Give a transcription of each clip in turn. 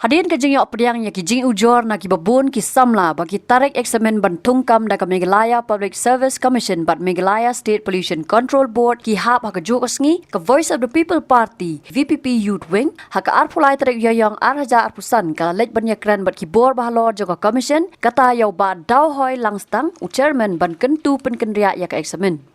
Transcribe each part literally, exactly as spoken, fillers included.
Hadien ka jingïoh pdiang ïa ki jingujor na kiba bun ki samla ba ki tarik eksamin ban thungkam da ka Meghalaya Public Service Commission bad Meghalaya State Pollution Control Board ki hap ha kajuh ka sngi, ka Voice of the People Party, V P P Youth Wing, ha ka arphew lai tarik Ïaïong ar hajar arphew san ka la leit ban ïakren bad ki bor bahalor jong ka Commission, kata ïa u Bah Dawhoi Langstang, u Chairman ban kyntu pynkynriah ïa ka eksamin.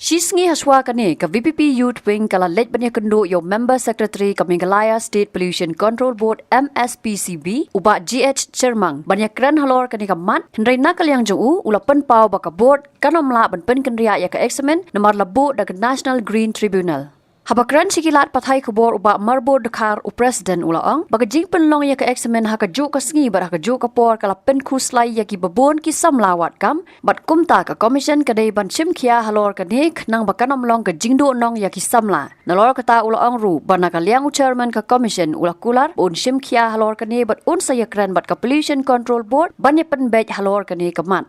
Shi sngi hashwa kane, ka V P P Youth Wing ka la leit ban ïakynduh ïa u Member Secretary ka Meghalaya State Pollution Control Board, M S P C B, u Bah G H Chyrmang, ban ïakren halor kane ka mat, hynrei na ka liang jong u, u la pynpaw ba ka board kan ym lah ban pynkynriah ïa ka eksamin namar la buh da ka National Green Tribunal. Haba kren sha ki lad pathai khubor, u Bah Marbud Dkhar, u President, u la ong ba ka jingpynlong ïa ka eksamin ha kajuh ka sngi bad ha kajuh ka por ka la pynkhuslai ïa kiba bun ki samla wad kam, bad kumta ka Commission ka dei ban shim khia halor kane khnang ba kan ym long ka jingduhnong ïa ki samla. Nalor kata u la ong ruh ba na ka liang u Chairman ka Commission u la kular ba un shim khia halor kane bad un sa ïakren bad ka Pollution Control Board ban ïa pynbeit halor kane ka mat.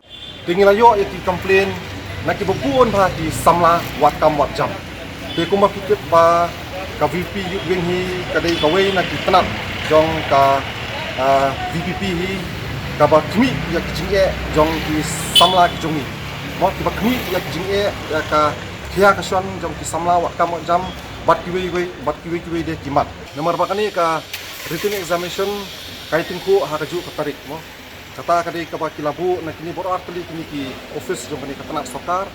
Te ngi la ïoh ïa ki complain na kiba bun bha ki samla wad kam wad jam. Te kumba phi tip ba ka V P Youth Wing hi ka dei kawei na ki tnat jong ka, ah, V P P hi, kaba khmih ïa ki jingeh jong ki samla ki jong ngi. Mo, kiba khmih ïa ki jingeh, ïa ka khia ka shon jong ki samla wad kam wad jam bad kiwei kiwei, bad kiwei kiwei de ki mat. Namar ba kane ka written examination ka ïatyngkhuh ha kajuh ka tarik, mo. Kata ka dei kaba ki la buh na kine baroh artylli kine ki office jong kane ka tnat sorkar,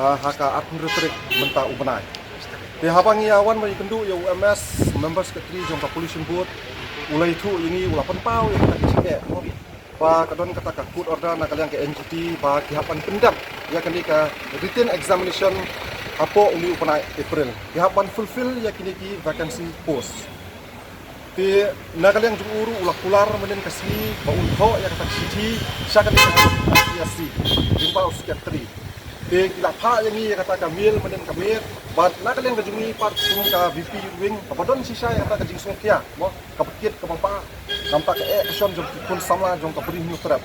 ah, ha ka arphew hynriew tarik mynta u bnai. Te haba ngi ïa wan ban ïakynduh ïa u M S, Member Secretary jong ka Pollution Board, u la ïathuh ïa ngi, u la pynpaw ïa kata ka jingeh, mo. Ba ka don kata ka court order na ka liang ka N G T ba ki hap ban pyndep ïa kane ka written examination hapoh une u bnai April. Ki hap ban fulfill ïa kine ki vacancy post. Te na ka liang jong u ruh u la kular mynhynnin ka sngi ba un thoh ïa kata ka shithi sha kane ka P S C lyngba u secretary. Te ki la phah ïa ngi ïa kata ka mail mynhynnin ka miet, bad na ka liang ka jong ngi pat kum ka V P Youth Wing kaba don shisha ïa kata ka jingsngewkhia, mo, kaba kit kaba bah namar ka eh ka shon jong ki khun samla jong ka Bri Hynñiewtrep.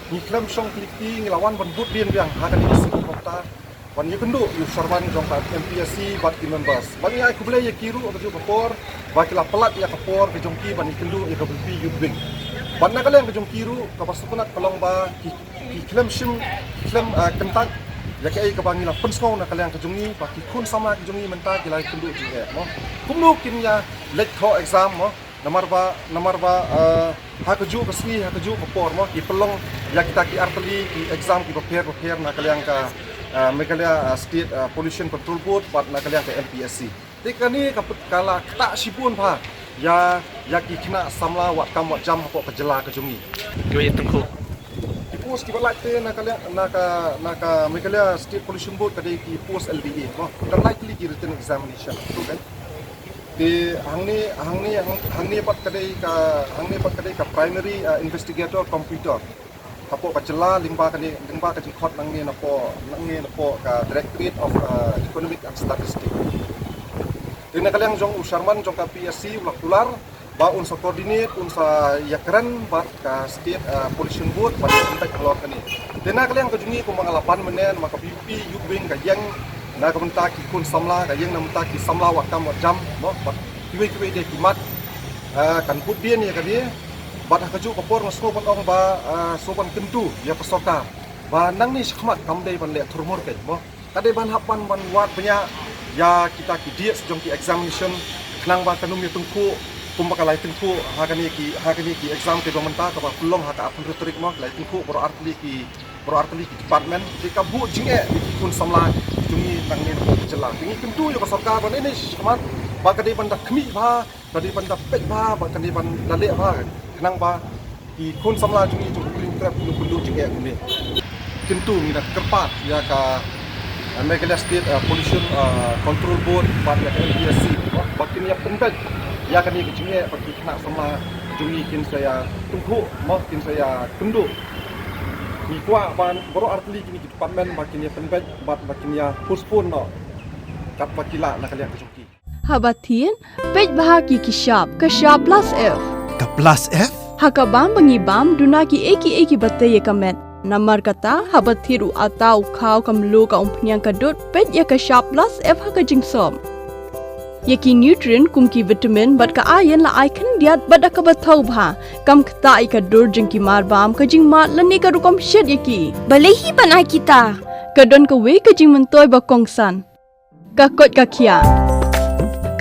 Ngi khlem shong kli kti, ngi la wan ban bud dien biang ha kane ka sngi ba mynta ban ïakynduh ïa u Chairman jong ka M P S C bad ki members. Ban ïa ai khublei ïa ki ruh ha kajuh ka por ba ki la palat ïa ka por ka jong ki ban ïakynduh ïa ka V P Youth Wing. Bad na ka liang ka jong ki ruh kaba sngewtynnat ka long ba ki, ki khlem shim, ki khlem, ah, kyntait ïa kaei kaba ngi la pynsngew na ka liang ka jong ngi ba ki khun samla ka jong ngi mynta ki la ïakynduh jingeh, mo. Kumno kin ïa leit thoh exam, mo. Namar ba, namar ba, eh, ha kajuh ka sngi, ha kajuh ka por, mo, ki pynlong ïa kita ki artylli ki exam kiba pher bapher na ka liang ka, eh, Meghalaya, eh, State, eh, Pollution Control Board bad na ka liang ka M P S C. Te kane ka put-, ka la ktah shibun bha ïa, ïa ki khynnah samla wad kam wad jam hapoh ka jylla ka jong ngi. Kiwei tyngkhuh? Ki post kiba lait te na ka liang, na ka, na ka Meghalaya State Pollution Board ka dei ki post L D A, mo. Ka lait tylli ki written examination. Okay. Te hangne, hangne, hang-, hangne pat ka dei ka, hangne pat ka dei ka primary, ah, investigator computer. Hapoh ka jylla lyngba kane, lyngba ka jingkhot nangne napoh, nangne napoh ka Directorate of, ah, Economic and Statistics. Te na ka liang jong u Chairman jong ka P S C u la kular ba un sa coordinate, un sa ïakren bad ka State, ah, Pollution Board ban ïa contact halor kane. Te na ka liang ka jong ngi kumba nga la pan mynne, namar ka V P Youth Wing ka ïeng na ka bynta ki khun samla, ka ïeng na ka bynta ki samla wad kam wad jam, mo, bad kiwei kiwei de ki mat, ah, kan bud dien ïa kane. Bad ha kajuh ka por nga sngew ban ong ba, ah, sngew ban kyntu ïa ka sorkar ba nangne shakhmat kam dei ban leh thurmur keiñ, mo. Ka dei ban hap ban, ban wad bniah ïa kita ki dates jong ki examination khnang ba kan ym ïa tyngkhuh kumba ka la ïa tyngkhuh ha kane ki, ha kane ki exam kiba mynta kaba pynlong ha ka arphew hynriew tarik, mo, ka la ïa tyngkhuh baroh artylli ki, baroh artylli ki department. Te ka buh jingeh ïa ki khun samla jong ngi nangne napoh ka jylla. Te ngi kyntu ïa ka sorkar ba ne ne shakhmat ba ka dei ban da khmih bha, ka dei ban da peit bha, ba ka dei ban da leh bha khnang ba ki khun samla jong ngi jong ka Bri Hynñiewtrep kin ym pynduh jingeh kumne. Kyntu ngi da kyrpad ïa ka, eh, Meghalaya State, eh, Pollution, eh, Control Board bad ïa ka M P S C ba kin ïa pynbeit ïa kane ka jingeh ba ki khynnah samla jong ngi kin sa ïa tyngkhuh, mo, kin sa ïa kynduh. Ngi kwah ban baroh artylli kine ki department ba kin ïa pynbeit bad ba kin ïa postpone noh katba ki lah na ka liang ka jong ki. Haba thied, peit bha ki ki shap, ka shap plus F. Ka plus F? Ha ka bam ba ngi bam, duna kiei kiei kiba tei ïa ka met. Namar kata, haba thied u atta, u khaw, ka mluh, ka umphniang, ka dud, peit ïa ka shap plus F ha ka jingsop. Ïa ki nutrient kum ki vitamin bad ka iron la ai khyndiat bad da kaba thaw bha, kam ktah ïa ka dur jong ki marbam, ka jingmad lane ka rukom shet ïa ki. Balei hi ban ai kita? Ka don kawei ka jingmyntoi ba kongsan. Ka koit ka khiah.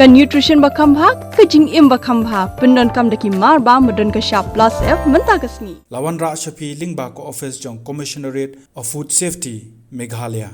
Ka nutrition ba kham bha, ka jingim ba kham bha, pyndonkam da ki marbam ba don ka shap plus F mynta ka sngi. La wanrah sha phi lyngba ka office jong Commissionerate of Food Safety, Meghalaya.